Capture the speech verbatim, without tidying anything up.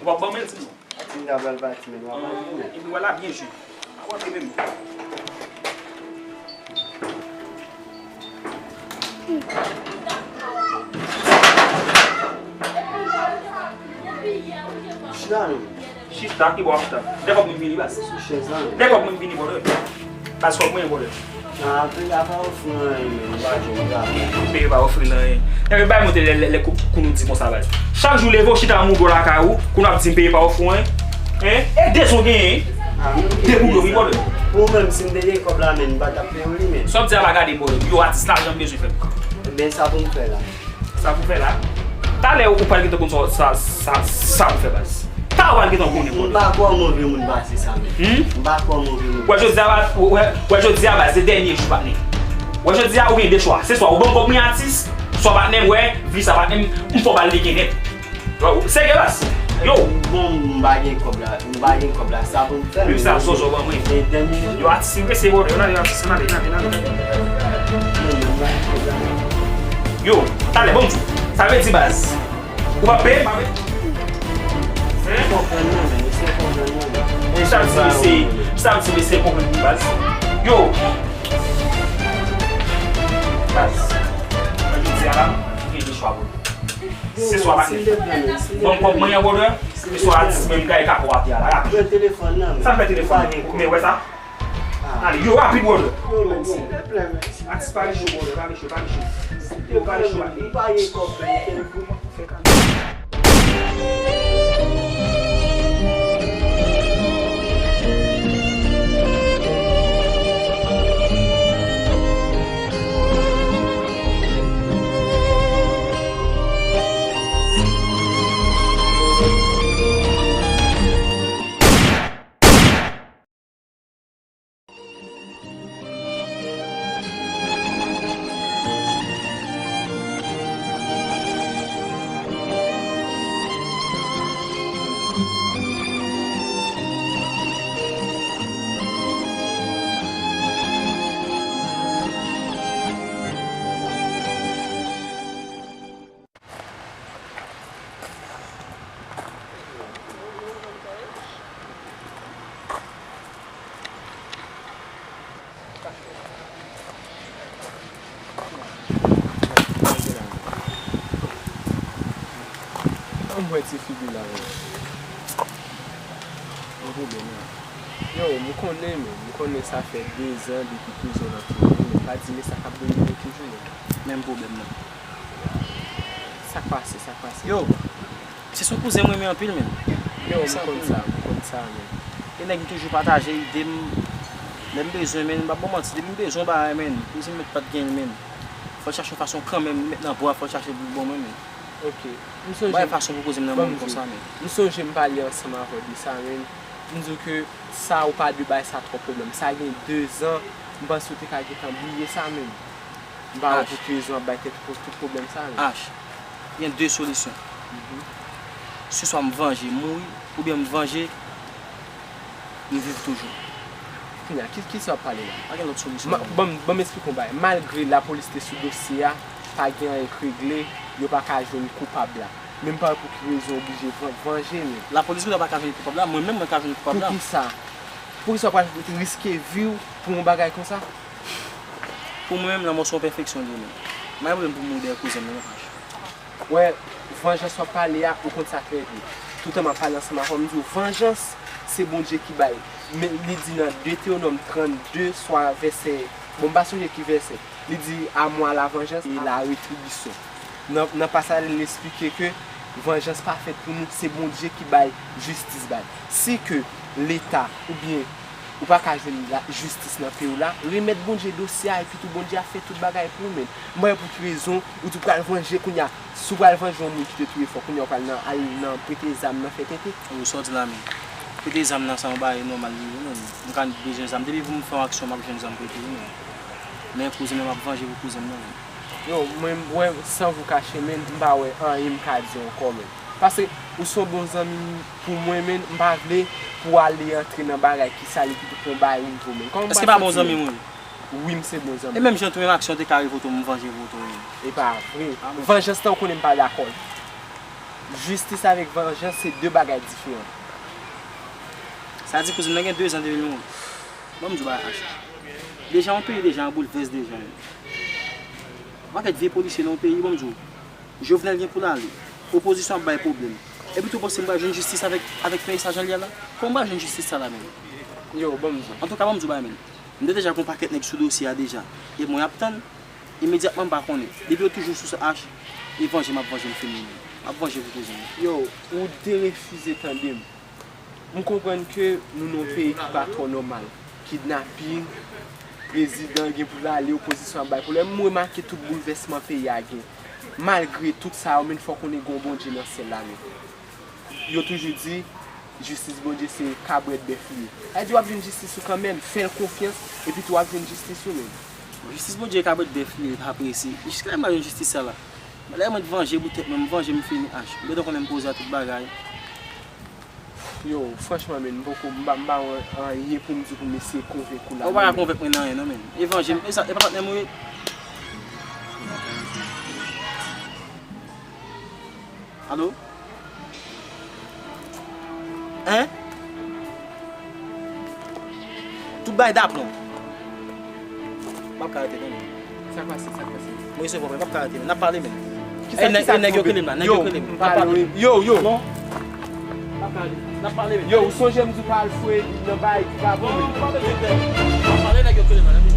Ou p ap ban m l, sinon. Pati m ta pral pati, men w ap pati, men. Epi w la byen jwe. A w ap byen menm. Chita non. Chita, ki bò w ap chita? Dèkòb mwen vini, baz. Sou chèz la non. Dèkòb mwen vini, brother. Baz, kòb mwen, brother. Nan, apre la pa ofri anyen, men, nou pa jwenn travay. Peye pa ofri l anyen. Ebyen, bay mwen te lè, lè, lè kou, kou nou di konsa, baz. Chak jou leve, w chita moudo lakay ou, kou n ap di m peye pa ofri w anyen. Hein? E de son genyen, hein? Ah, men, de moudo, wi, brother. Ou menm, si m te gen kòb la, men, m pa t ap peye w li, men. Sa w ap di a pa gade, brother. Yo, atis, lajan m bezwen fè. Ebyen, sa pou m fè la. Sa pou fè la? Talè ou pral gentan konn sa, sa, sa, sa pou fè, baz. Talè ou pral gentan konnen, brother. M pa kwè w move moun pase sa, men. Hmm? M pa kwè w move moun pase sa. Wè, jodi a, wè, wè, jodi a, baz, se dènye jou, patnè. Wè, jodi a, ou gen de chwa. Se swa ou ban m kòb mwen atis, swa patnè m, wè, vi sa patnè m, m fò ba l li gen nèt. Wè, serye, baz. Yo. Bon, m pa gen kòb la. M pa gen kòb la, sa pou m fè. Menm sa, zozo ban mwen. Yo, atis, m prese, bro. Yo, n ale, atis, n ale, n ale, n ale. Yo, talè, bon, sa vle di, baz. Ou pa peye, pa peye. Hein? Sa di, mesye, sa di, mesye, konprann, baz. Yo. Baz. Mwen di a la, ou gen de chwa, bro. Se swa pa gen. Bon, kòb mwen an, brother. Se swa atis mwen, m gaye kapo atè a la, rapid. Pran telefòn nan, men. Sa fè telefòn nan? Men, wè sa? Ah. Ale, yo, rapid, brother. Yo, men, silvouplè, men. Atis, pale cho, brother, pale cho, pale cho. Yo, pale cho, pale. M pa gen kòb, men, telefòn. Ann wè ti figi la, men. Yon pwoblèm la. Yo, m konnen, men. M konnen sa fè dezan depi prizon nan touye m, men pa di men sa k ap domine toujou, men. Menm pwoblèm nan. Sa k pase, sa k pase? Yo, se sou kouzen m renmen anpil, men. Yo, m konn sa, m konn sa, men. E nèg m toujou pataje ide m. Lè m bezwen, men, m p ap ba w manti, depi m bezwen yon bagay, men, kouzen m mèt pa t gen l, men. Fò l chache yon fason kanmenm, li mèt nan bwa, fò l chache pou l ban mwen, men. Ok. M sonje. Bay fason pou kouzen m nan ban m konsa, men. M sonje m pale ansanm avè w de sa, men. M di w ke sa ou pa dwe bay sa twò pwoblèm. Sa gen dezan, m panse w te ka gentan bliye sa, men. M pa wè pou ki rezon w ap bay tèt ou tout pwoblèm sa yo. H, gen de solisyon. Mhm. Se swa m vanje, m mouri, oubyen m vanje, m viv toujou. Kounye a, ki, kisa w ap pale la? Pa gen lòt solisyon. Ma, ban m, ban m eksplike w yon bagay. Malgre lapolis te sou dosye a, pa gen anyen k regle, yo pa ka jwenn koupab la. Men m pa wè pou ki rezon w oblije van-, vanje, men. Lapolis wi la pa ka jwenn koupab la, mwen menm mwen ka jwenn koupab la. Poukisa? Poukisa w pral riske vi w pou yon bagay konsa? Pou mwen menm, lanmò se yon pèfeksyon li ye, men. M pa gen pwoblèm pou m mouri dèyè kouzen m nan, non, H. Wè, vanjans w ap pale a, ou konn sa trè byen. Toutan m ap pale ansanm avè w, m di w, vanjans, se Bondye ki bay. Men li di nan Detewonòm trannde, swa vèsè, bon, m pa sonje ki vèsè. Li di, à moi la vengeance et la rétribution. Nan, nan pasaj la, li esplike ke vanjans pa fèt pou nou, se Bondye ki bay jistis bay. Si ke Leta oubyen ou pa ka jwenn la, jistis nan peyi w la, remèt Bondye dosye a, epi tou Bondye ap fè tout bagay pou ou, men. M pa wè pou ki rezon ou tou pral vanje kounye a. Si w pral vanje yon moun ki te touye, fò kounye a w pral nan, al nan prete zam nan, fè tenten. Ou sòti la, men. Prete zam nan, se yon bagay nòmal li ye, men. M ka bezwen zam. Depi pou m fè yon aksyon, m ap jwenn zam prete, men. Men kouzen m nan, m ap vanje pou kouzen m nan, men. Yo, mwen, mwen, sans vous cacher, men, m pa wè anyen m ka di ankò, men. Paske ou se yon bon zanmi m, pou mwen, men, m pa vle pou w ale antre nan bagay ki sal epi tou pou yon bagay rive w, men. Kòman w pral santi w? Èske pa bon zanmi m ou ye? Wi, m se bon zanmi w. E menm jan tou, menm aksyon te ka rive w tou, m vanje pou ou tou, men. E pa vre. Vanjans lan, ou konnen m pa dakò l. Jistis avèk vanjans se de bagay diferan. Sa di kouzen m nan gen de zan depi l mouri. Ban m di w bagay H. Deja yon peyi deja an boulvès deja. Yon pakèt vye polisye nan yon peyi, ban m di w. Jovenel gen pou l ale. Opozisyon ap bay pwoblèm. Epi tou w panse m pral jwenn jistis avèk, avèk peyi sa jan l ye a la? Kòman m pral jwenn jistis sa la menm? Yo, ban m di w. Antouka, ban m di w bagay menm. M te deja gon pakèt nèg sou dosye a deja. E mwen ap tann. Imedyatman m pa konnen. Depi yo toujou sou sa H, e vanje m ap vanje m fini menm. M ap vanje pou kouzen m. Yo, ou derefize tande m. M konprann ke nou nan yon peyi ki pa twò nòmal. Kidnaping, prezidan gen pou l ale, opozisyon ap bay pwoblèm. M remake tout boulvèsman peyi a gen. Malgre tout sa yo, men fòk konnen gen yon Bondye nan syèl la menm. Yo toujou di, jistis Bondye se kabrèt bèf li ye. Sa vle di w ap jwenn jistis ou kanmenm, fè l konfyans, epi tou w ap jwenn jistis ou menm. Jistis Bondye e kabrèt bèf li ye, pa prese. Jiska lè m ap jwenn jistis sa la. Lè mwen t vanje pou tèt mwen, m vanje m fini H. M gentan konnen m poze a tout bagay. Yo, franchman menm, m poko, m pa, m pa wè anyen pou m di pou m eseye konvenk ou la. Ou pa ka konvenk mwen nan anyen non menm. E vanje m, e sa, e pa patnè m ou ye? Alo? Hein? Tout bagay daplon. M ap ka rete non. Sa k pase, sa k pase? Mwen se vòlè, m ap ka rete. N ap pale menm. Kisa, e nèg, kisa e nèg yo k rele m la, nèg yo k rele m. N ap pale. Yo, yo. Non. M ap ka rete. N ap pale menm. Yo, ou sonje m di w pa al foye nan bagay ki pa bon menm. Non, pa bezwen pè. N ap pale, nèg yo k rele m la.